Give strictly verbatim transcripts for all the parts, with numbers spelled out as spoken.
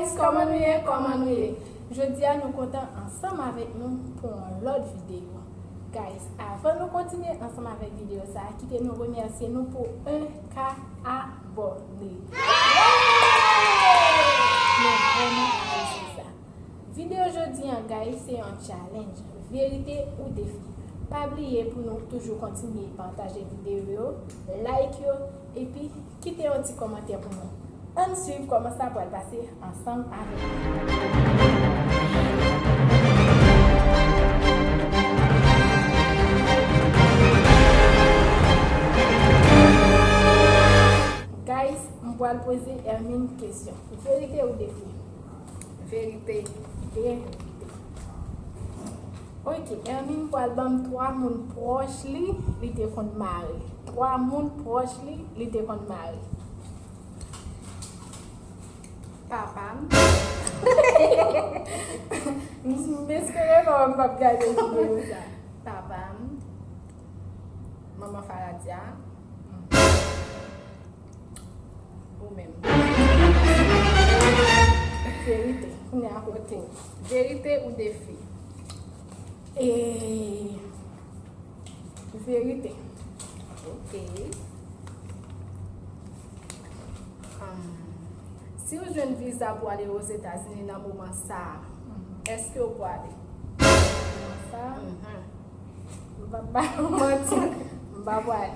Guys, kòman nou ye? Kòman nou ye? Jodi a nou kontan ansanm avèk nou pou yon lòt videyo. Guys, avan nou kontinye ansanm avèk videyo sa a, kite nou remèsye nou pou en K abòne. Nou vrèman apresye sa. Videyo jodi an, guys, se yon challenge. Verite ou defi. Pa bliye pou nou toujou kontinye pataje videyo yo, like yo, epi kite yon ti kòmantè pou nou. Ann swiv kòman sa pral pase ansanm avèk nou. Guys, m pral poze Hermine kesyon. Verite ou defi? Verite. Verite. Ok, Hermine pral ban m twa moun pwòch li, li te konn mare. Twa moun pwòch li, li te konn mare. Papa m. M, m espere mama m p ap gade videyo sa. Papa m. Manman Faradja. Ou menm. Verite. Kounye a kote w? Verite ou defi? E, verite. Ok. Ahn, si w jwenn viza pou ale Ozetazini nan moman sa a, èske w prale? Moman sa a? Mhm. M p ap ba nou manti. M pa prale.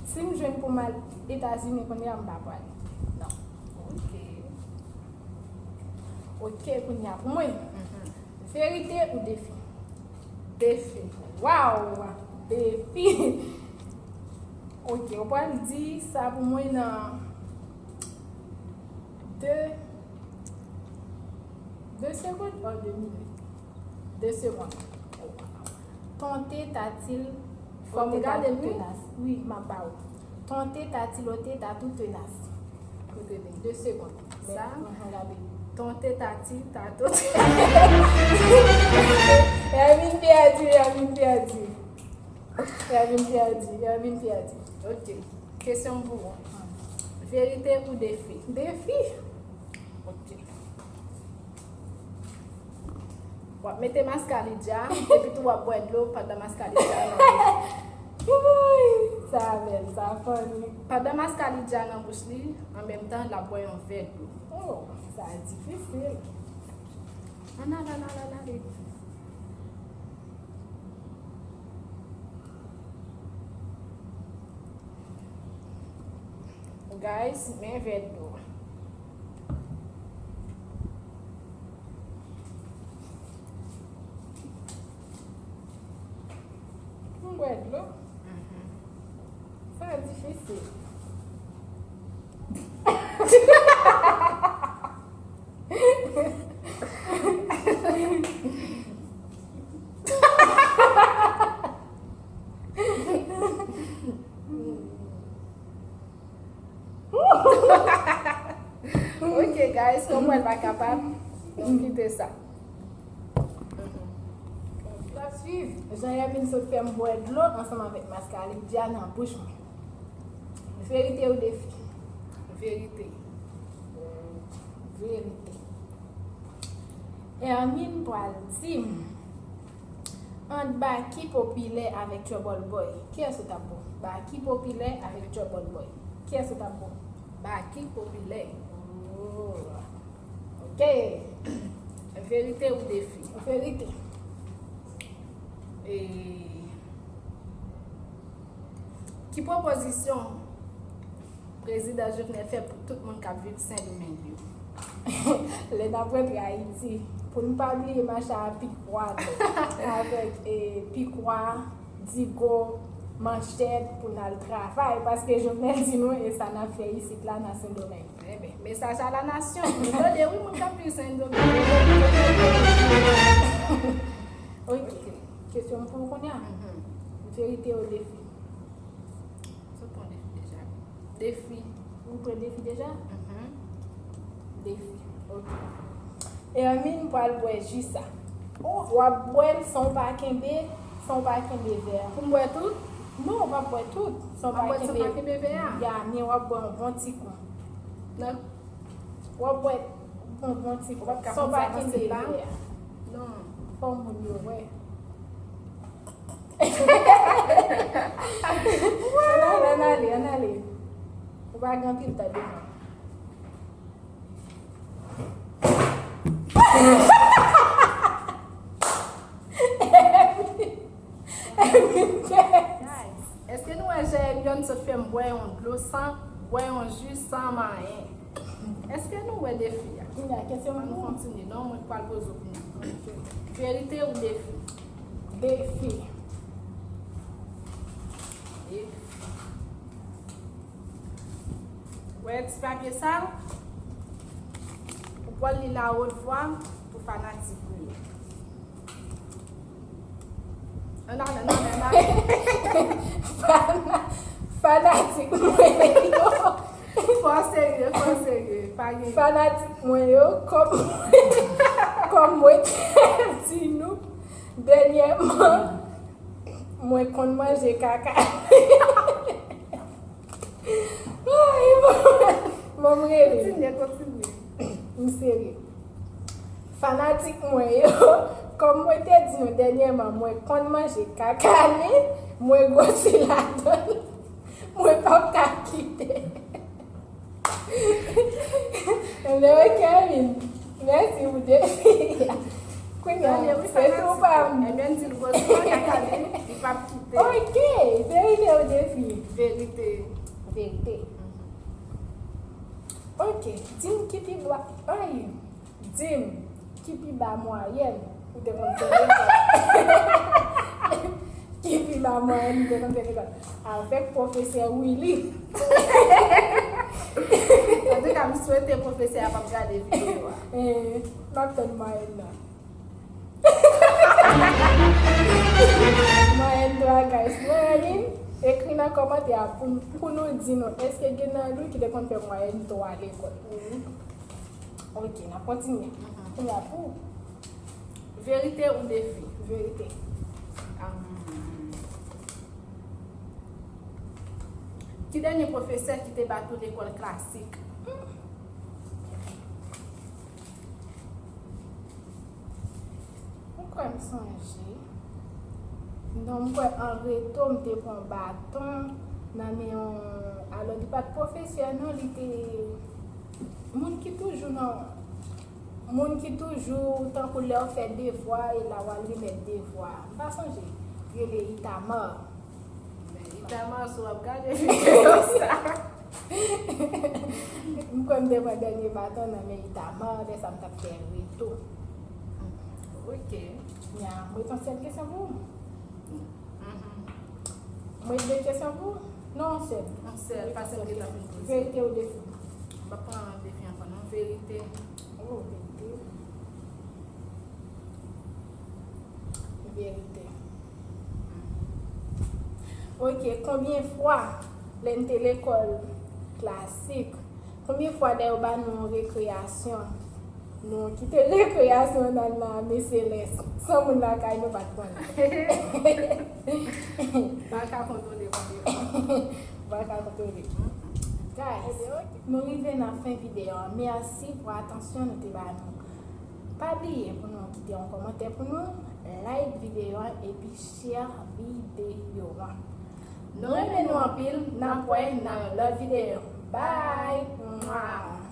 Si m jwenn pou m al Etazini kounye a, m pa prale. Non. Ok. Ok, kounye a pou mwen. Mhm. Verite ou defi? Defi. Waw! Defi. Ok, ou pral di sa pou mwen nan de, de segonn ou de minit? De segonn. Tonte tatil. Fò m gade, wi. Wi, m ap ba ou. Tonte tati lote tatou tenas. Kote li? De segonn. Sa? Tonte tati tatou. Hermine pèdi, Hermine pèdi. Hermine pèdi, Hermine pèdi. Ok. Kesyon pou ou. Verite ou defi? Defi. Ok. W ap mete maskalidja, epi tou w ap bwè dlo pandan maskalidja a nan bouch ou. Wouy, sa bèl, sa funny. Pandan maskalidja a nan bouch li, an menm tan, l ap bwè yon vè dlo. Oh, sa difisil. Ann ale, ann ale, ann ale. Guys, men vè dlo. M bwè dlo. Mhm. Sa difisil. Ok, guys, kòm mwen pa kapab, nou kite sa. N ap swiv jan Hermine sot fè m bwè dlo ansanm avèk maskalidja nan bouch mwen. Verite ou defi? Verite. Verite. Hermine pral di m, ant Baky Popilè avèk Trouble Boy, kiyès ou t ap bo? Baky Popilè avèk Trouble Boy, kiyès ou t ap bo? Baky Popilè. Oh. Ok. Verite ou defi? Verite. E ki pwopozisyon Prezidan Jovenel fè pou tout moun k ap viv Sendomeng yo? Lè n ap rantre Ayiti, pou n pa bliye mache a pikwa avèk, e, pikwa, digo, manchèt pou n al travay, paske Jovenel di nou e sa n ap fè isit la nan Sendomeng. Enben, mesaj a la nasyon. Nou tande wi, moun k ap viv Sendomeng. Ok. Kesyon m pou ou kounye a. Mhm. Verite ou defi? Sot pran defi deja. Defi. Ou pran defi deja? Mhm. Defi. Ok. Hermine pral bwè ji sa. Oh, w ap bwè l san w pa kenbe, san w pa kenbe vè a. Pou m bwè tout? Non, w p ap bwè tout. San w pa kenbe vè a. Ya, men w ap bwè yon bon ti kou. Nan. W ap bwè Pran bon ti Ou pa t ka son konn sa pa nan kenbe seri la. Vè a. Non. Fò moun yo wè. Ann ale, ann ale, ann ale. Ou pa gen anpil tan devan. Èske nou wè jan Hermione sot fè m bwè yon dlo san, bwè yon ji san manyen? Èske nou wè defi a? Kounya, kesyon Ann pou kontinye. Non, mwen pral poze w kounya. Verite ou defi? Defi. Defi. Wè ti papye sa? Ou pral li l a wòt vwa pou fanatik ou yo. Ann ale, ann ale, ann ale. Fana- Fanatik mwen yo. Fò serye, fò serye. Pa gen. Fanatik mwen yo, kòm kòm mwen te di nou dènyèman, mwen konn manje kaka. Ay, bon, bon, m rele. Kontinye, kontinye. M serye. Fanatik mwen yo, kòm mwen te di nou dènyèman, mwen konn manje kaka li, mwen gwosi ladan l, mwen p ap ka kite. Ebyen, ok, Kevin. Mèsi pou defi a. Kounya, se tou pa m. Ebyen, di l gwosi nan kaka li, li p ap kite. Ok, verite ou defi? Verite. Verite. Ok, di m ki pi bwa. Ay, di m ki pi ba mwayèn ou te konn fè lekòl. Ki pi ba mwayèn ou te konn fè lekòl. Avèk pwofesè Willy. Antouka, m swete pwofesè a p ap gade videyo a. Eh, m ap tann mwayèn nan. Mwayèn twa, guys. Mwen, Hermine, ekri nan kòmantè a pou, pou nou di nou, èske gen nan nou ki te konn fè mwayèn twa lekòl? Ok, n ap kontinye. Kounya pou Verite ou defi? Verite. Ki dènye pwofesè ki te bat ou lekòl klasik? M kwè m sonje. Non, m kwè an reto m te pran baton nan men yon, alò, li pa t pwofesè non, li te moun ki toujou nan, moun ki toujou tankou lè w fè devwa e la w al remèt devwa. M pa sonje. Rele Itamar. Men Itamar, si w ap gade videyo sa. M kwè m te pran dènye baton nan men Itamar, lè sa m t ap fè reto. Ok. Nya, m ret yon sèl kesyon pou ou. M ret de kesyon pou ou? Non, yon sèl. Yon sèl, paske m gentan fin poze. Verite ou defi? M pa pran defi ankò, non. Verite. Oh, verite. Verite. Ok, konbyen fwa lè n te lekòl klasik, konbyen fwa lè yo ba nou yon rekreyasyon, nou kite rekreyasyon an al nan Ame Selès, san moun lakay nou pa t konnen? Pa ka kontwole konbyen fwa. Pa ka kontwole. Guys, nou rive nan fen videyo an. Mèsi pou atansyon nou te ba nou. Pa bliye pou nou kite yon kòmantè pou nou, like videyo an epi share videyo an. Nou renmen nou anpil, n ap wè nan yon lòt videyo. Bye! Mwah!